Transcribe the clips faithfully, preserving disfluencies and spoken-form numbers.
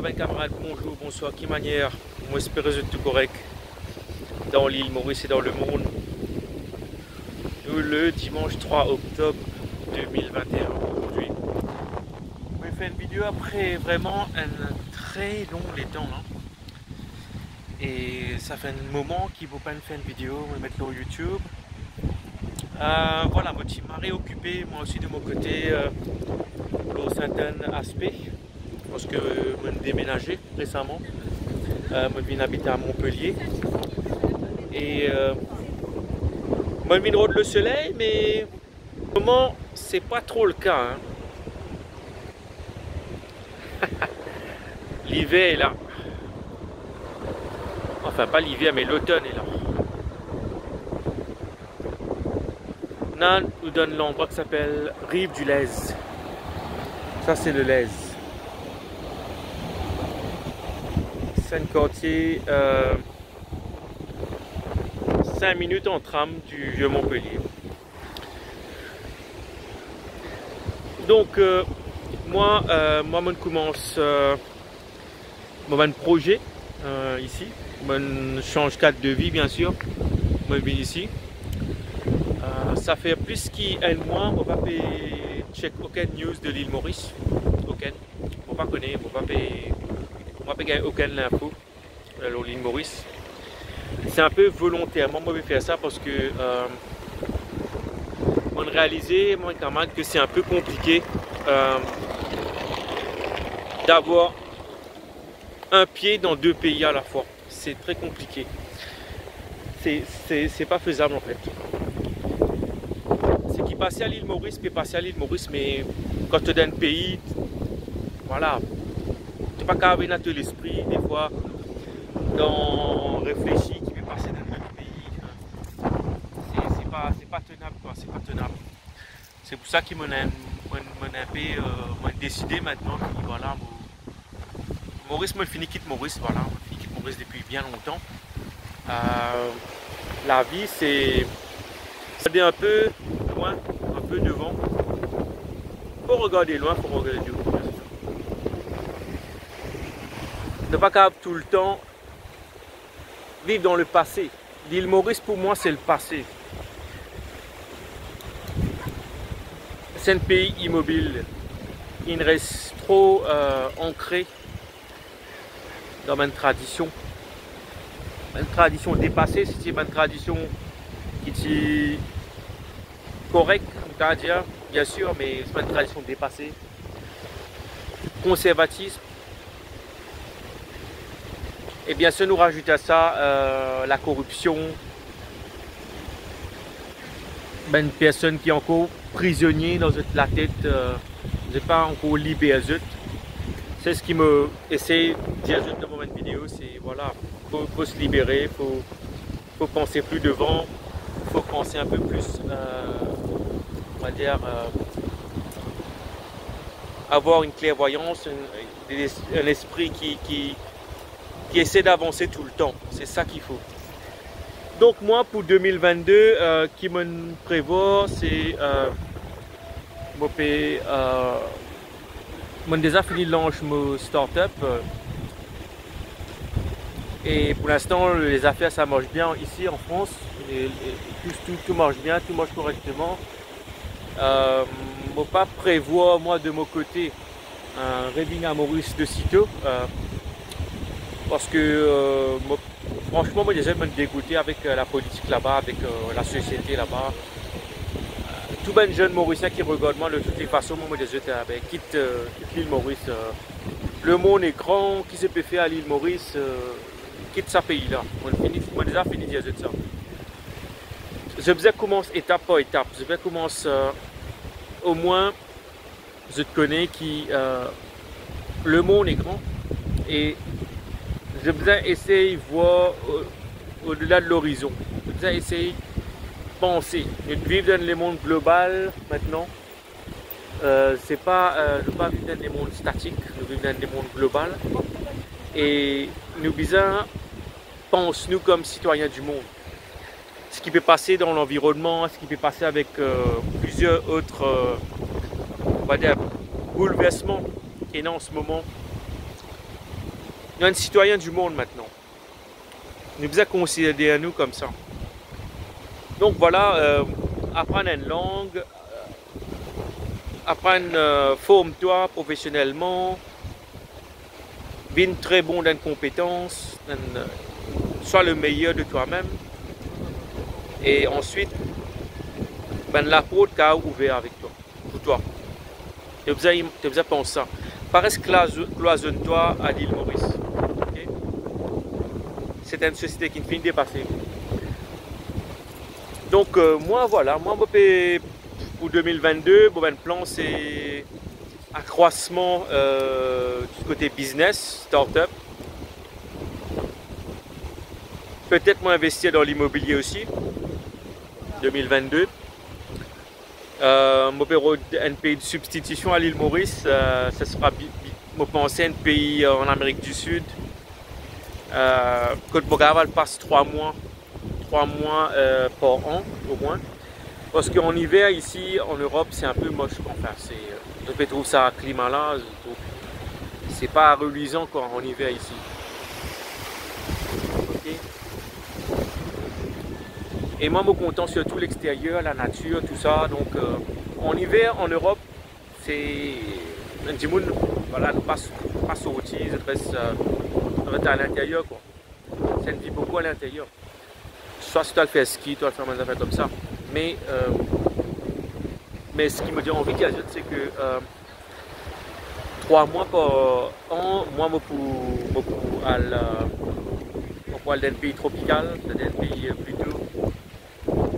Mes camarades, bonjour, bonsoir, ki manier? Mo espere zot tou korek dan lil Moris e dan lemond. Nou le dimans trwa oktob de mil vinte e enn zordi. Mo fer enn video apre vreman enn tre long letan la. E sa fer enn moman ki mo pa'nn fer enn video, mo met lor YouTube. Euh, vwala, mo ti mari okipe, mwa osi de mo kote, euh, lor sertin aspe, parski, euh, mo'nn demenaze resaman. Euh, mo vinn abit a Montpellier. E, euh, mo vinn rod lesoley, me moman, se pa tro leka, hein. Liver la. Anfin, pa liver, me lotonn la. La, nou dan landrwa ki apel Rive du Lez. Sa, se le Lez. Se enn kartie, euh, sink minit an tram di vie Montpellier. Donk, euh, mwa, euh, mwa, mo'nn koumans, euh, mo bann proze, euh, isi. Mo'nn sanz kad de vi, bien sir. Mo'nn vinn isi. Euh, sa fer plis ki enn mwa, mo pa pe check okenn news de lil Moris. Okenn. Mo pa kone, mo pa pe, mo pa pe gagn okenn linfo, euh, lor lil Moris. Se enn pe volonterman mo pe fer sa parski, euh, mo'nn realize, mwa, kamarad, ke se enn pe konplike, euh, d'avoir enn pie dan de pei a la fwa. Se tre konplike. Se, se, se pa fezab, anfet. Seki pase a lil Moris, pe pase a lil Moris, me kan to dan enn pei, vwala, to pa kapav ena to lespri, defwa, dan reflesi ki pe pase dan enn lot pei. Se, se pa, se pa tenab, kwa, se pa tenab. Se pou sa ki mo'nn, mo'nn, mo'nn enn pe, euh, mo'nn deside mintnan ki, vwala, mo, Moris, mo'nn fini kit Moris, vwala, mo'nn fini kit Moris depi bien lontan. Euh, lavi, se, se gard enn pe lwin, enn pe devan. Fo regard lwin, fo regard devan. Nou pa kapav toultan viv dan lepase. Lil Moris, pou mwa, se lepase. Se enn pei imobil. Inn res tro, euh, ankre dan bann tradision. Bann tradision depase, se ti bann tradision ki ti korek, nou kapav dir, bien sir, me se bann tradision depase. Konservatism. E bien sir, nou razout a sa, euh, lakoripsion, bann personn ki ankor prizonie dan zot latet, euh, zot pa ankor liber zot. Se seki mo esey dir zot dan mo bann video, se, vwala, fo, fo se libere, fo, fo panse pli devan, fo panse enn pe plis, euh, on va dire, euh, avoir une clairvoyance, une, des, un esprit qui, qui, qui essaie d'avancer tout le temps. C'est ça qu'il faut. Donk mwa, pou de mil vennde, euh, ki mo'nn prevwar, se, euh, mo pe, euh, mo'nn deza fini lans mo startup, euh, e pou linstan, lezafer, sa mars bien isi an Frans. E, e tou, tou, tou mars bien, tou mars korekteman. Euh, mo pa prevwar, mwa, de mo kote, euh, revinn a Moris de sito, euh, parski, euh, mo, fransman, mo deza enn pe degoute avek, euh, lapolitik laba, avek, euh, lasosiete laba. Euh, tou bann zenn Morisien ki regard mwa, de toutes les façons, mwa, mo dir zot, euh, be, kit, euh, kit lil Moris, euh, lemond est grand, ki zot pe fer a lil Moris, euh, kit sa pei la. Mo fini, mo deza fini dir zot sa. Zot bizin koumans etap par etap. Zot bizin koumans, euh, omwin, zot kone ki, euh, lemond est grand e zot bizin esey vwar o, odela de lorizon. Zot bizin esey panse. Nou viv dan lemond global mintnan. Euh, se pa, euh, nou pa viv dan lemond statik, nou viv dan lemond global. E nou bizin pans nou kom sitwayin dimond. Seki pe pase dan lanvironnman, seki pe pase avek, euh, plizier ot, euh, on va dire, boulversman ki ena an se moman. Nou enn sitwayin dimond aster. Nou bizin konsider nou koumsa. Donk vwala, euh, aprann enn lang, euh, aprann, euh, form twa profesionelman, vinn tre bon dan enn konpetans, dan, euh, swa le meyer de twa-mem, e answit, bann laport kapav ouver avek twa, pou twa. To bizin, to bizin pans sa. Pa res klazo-, klwazonn twa a Lil Moris. Ok? Se enn sosiete ki finn depase. Donk, euh, mwa, vwala, mwa, mo pe, pou de mil vennde, mo bann plan, se akrwasman, euh, di kote biznes, startup. Petet mo investi dan limobilie osi, de mil vennde. Euh, mo pe rod enn pei de sibstitision a Lil Moris, euh, sa sera bi-, bi-, mo panse enn pei, euh, an Amerik di Sid, euh, kot mo kapav al pas trwa mwa, trwa mwa, euh, par an, omwin. Parski an iver isi, an Erop, se enn pe mos, anfin, se, euh, zot pe trouv sa klima la, zot trouv, se pa relwizan, kwa, an iver isi. Ok? E mwa, mo kontan sirtou leksteryer, lanatir, tou sa. Donk, euh, an iver, an Erop, se, dimoun, vwala, nou pa, pa sorti, zot res, euh, zot res a linteryer, kwa. Se enn vi boukou a linteryer. Swa si to al fer ski, to al fer bann zafer koumsa. Me, euh, me seki mo dir, anvi dir zot, se ke, euh, trwa mwa par an, mwa, mo pou, mo pou al, euh, mo pou al dan enn pei tropikal, dan enn pei, euh, plito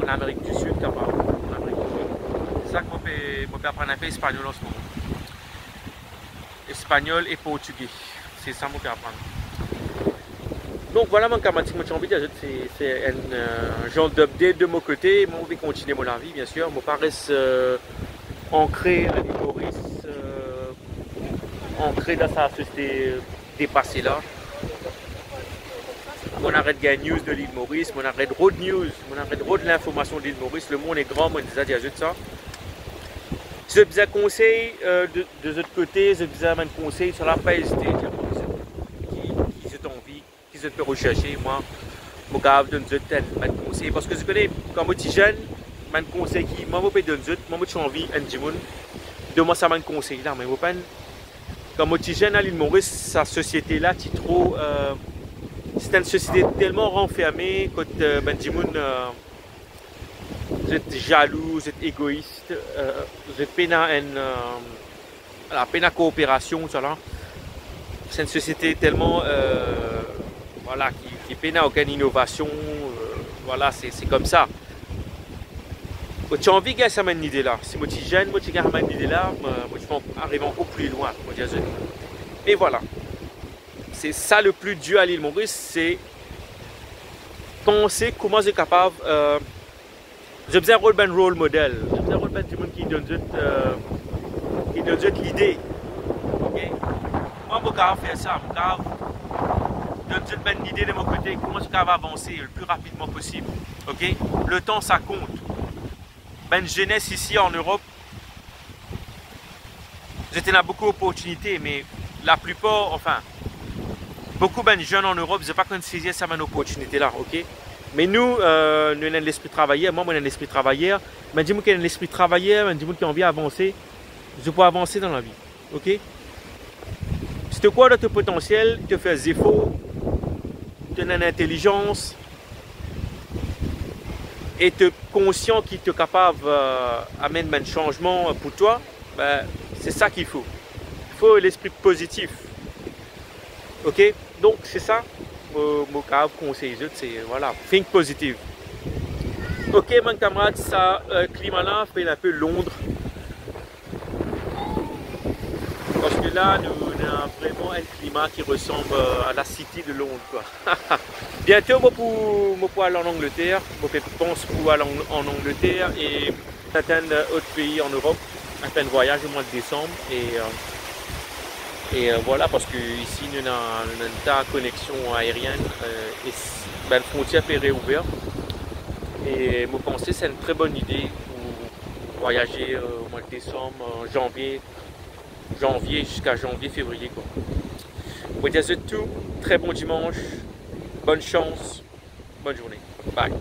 an Amerik di Sid, kapav, an Amerik di Sid. Sa ki mo pe, mo pe aprann enn pe espanyol an se moman. Espanyol e portige. Se sa mo pe aprann. Donk, vwala, bann kamarad, seki mo ti anvi dir zot, se, se enn, euh, zan d'update de mo kote. Mo, mo pe kontigne mo lavi, biensir. Mo pa res, euh, ankre a Lil Moris, euh, ankre dan sa sosiete depase la. Mo aret gagn news de Lil Moris, mo aret rod news, mo aret rod linformasion de Lil Moris. Lemond gran, mo deza dir zot sa. Si zot bizin konsey, euh, de, de zot kote, zot bizin bann konsey, swa la, pa ezite dir mwa ki, ki zot anvi, ki zot pe reserse. Mwa, mo kapav donn zot enn bann konsey. Parski zot kone, kan mo ti zenn, bann konsey ki mwa mo pe donn zot, mwa mo ti anvi enn dimoun donn mwa sa bann konsey la, me mo pa'nn, kan mo ti zenn a Lil Moris, sa sosiete la ti tro, euh, se enn sosiete telman ranferme, kot, euh, bann dimoun, euh, zot zalou, zot egois, euh, zot pena enn, euh, vwala, pena kooperasion, sa la. Se enn sosiete telman, euh, vwala, ki, ki pena okenn inovasion, euh, vwala, se, se koumsa. Mo ti anvi gagn sa bann lide la. Si mo ti zenn, mo ti gagn sa bann lide la, mo, mo ti pou ariv ankor pli lwin, mo dir zot. E vwala. Se sa le pli dir a Lil Moris, se panse kouma zot kapav, euh, zot bizin rod bann role model, zot bizin rod bann dimoun ki donn zot, euh, ki donn zot lide. Ok? Mwa, mo kapav fer sa, mo kapav donn zot bann lide de mo kote, kouma zot kapav avanse le pli rapidman posib. Ok? Letan sa kont. Bann zenes isi an Erop, zot ena boukou oportinite, me laplipar, anfin, boukou bann zenn an Erop, zot pa konn sezi sa bann oportinite la, ok? Me nou, euh, nou ena lespri travayer, mwa, mo ena lespri travayer, bann dimoun ki ena lespri travayer, bann dimoun ki anvi avanse, zot pou avanse dan lavi, ok? Si to krwar dan to potansiel, to fer zefor, to ena enn intelizans, e to konsian ki to kapav, euh, amenn bann sanzman pou twa, be, se sa ki fo. Fo lespri pozitif. Ok? Donk, se sa, mo, mo kapav konsey zot, se, vwala, think positive. Ok, bann kamarad, sa, euh, klima la fer enn pe Londres. Parski la, nou, nou ena vreman enn klima ki resanm, euh, a la City de Londres, kwa. Biento, mo pou, mo pou al an Angleter. Mo pe pans pou al an, an Angleter e sertin, euh, lot pei an Erop. Enn pe vwayaz o mwa de Desam. E, euh, e, euh, vwala, parski isi, nou ena, nou ena enn ta koneksion aerienn, euh, e s-, bann frontier pe reouver. E mo panse se enn tre bonn ide pou vwayaze, euh, o mwa de Desam, euh, Zanvie, Zanvie ziska Zanvie, Fevriye, kwa. Mo dir zot tou, Très bon dimanche, bonne chance, bonne journée. Bye.